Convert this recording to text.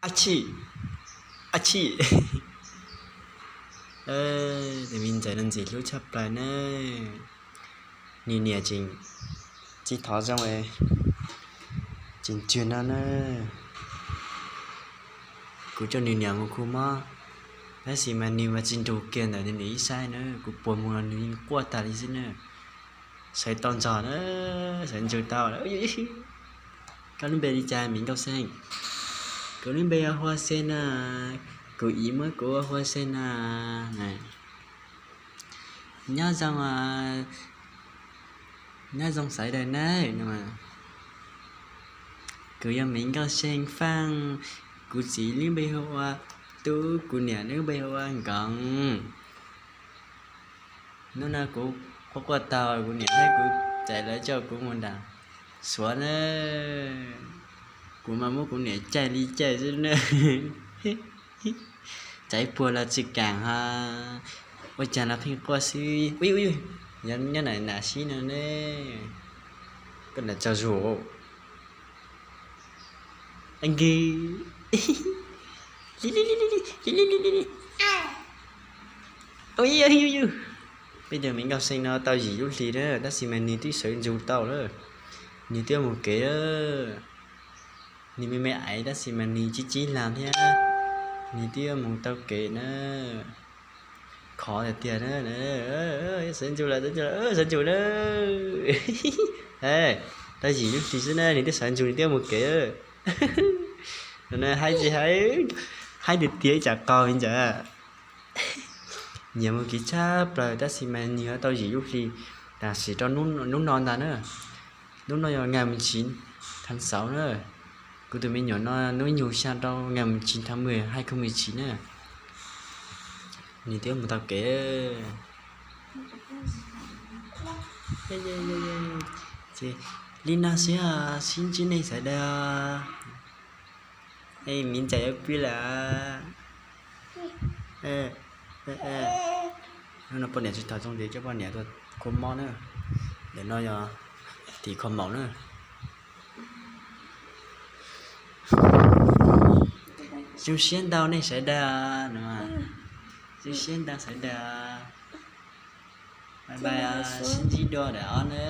Ab tsi, ab tsi. Tus me ntxawm no ntxim hlub tshaj plaws na. Nws niam tseem tsis thov zoo, tseem nrwg no na. Kuv coj nws niam mus khu mob, tab sis mas nws mas tsis nrug kiag ntawm nws niam ib sab na, kuv puag mus los nws yeej quaj tag li xwb na. Sawv tau ntxog na, sawv ntsug tau. Koj lub npe li cas me nkauj xeeb? Kuv lub npe hu ua Xeeb na, kuv txiv muab kuv hu ua Xeeb na. Nyob zoo, nyob zoo sawv daws nawb. Kuv yog me nkauj Xeeb Faaj, kuv txiv lub npe hu ua Tub, kuv niam lub npe hu ua Nkoos. Hnub no kuv quaj quaj tag, kuv niam thiab kuv txiv lawv coj kuv mus nram Suav na. Kuv mas muab kuv niam caij li caij xwb na. Tsaiv puag los tsis kaam ho, ua caag los pheej quaj xwb. Ub, nyob nram sib no ne, koj nram tsaug zug. Nkws, peb tus me nkauj Xeeb no tau yim lub hli na, tab sis mas nws twb sawv ntsug tau lawm. Nws twb mus kev lawm. Nws me me aiv tab sis mas nws tsib tsib lag thiab, nws twb mus tau kev na. Khov tiag tiag na. Sawv ntsug lawm, sawv ntsug lawm, sawv ntsug lawm. Tau yim lub hli xwb na nws twb sawv ntsug, nws twb mus kev. No na, haib tsis haib? Haib tiag tiag ib tsam qaug li ntawd. Nyiam mus kev tshaj plaws tab sis mas nws yuav tau yim lub hli, tam sim rau hnub no ntag na. Hnub no yog ngày mười chín tháng sáu na. Kuv tus me nyuam no hnub nyoog xya rau ngày mười chín tháng mười hai không mười chín na. Nws twb mus tau kev. Li no xwb, sib ntsib nej sawv daws. Miv ntxawm yuav pw lawm. Hnub no poj niam tsis tau zoo ces coj poj niam tuaj kho mob na. Ntawm no yog tim kho maum na. Zoo siab ntau nej sawv daws no. Zoo siab ntau sawv daws. Bye bye, sib ntsib dua ntawm ob na.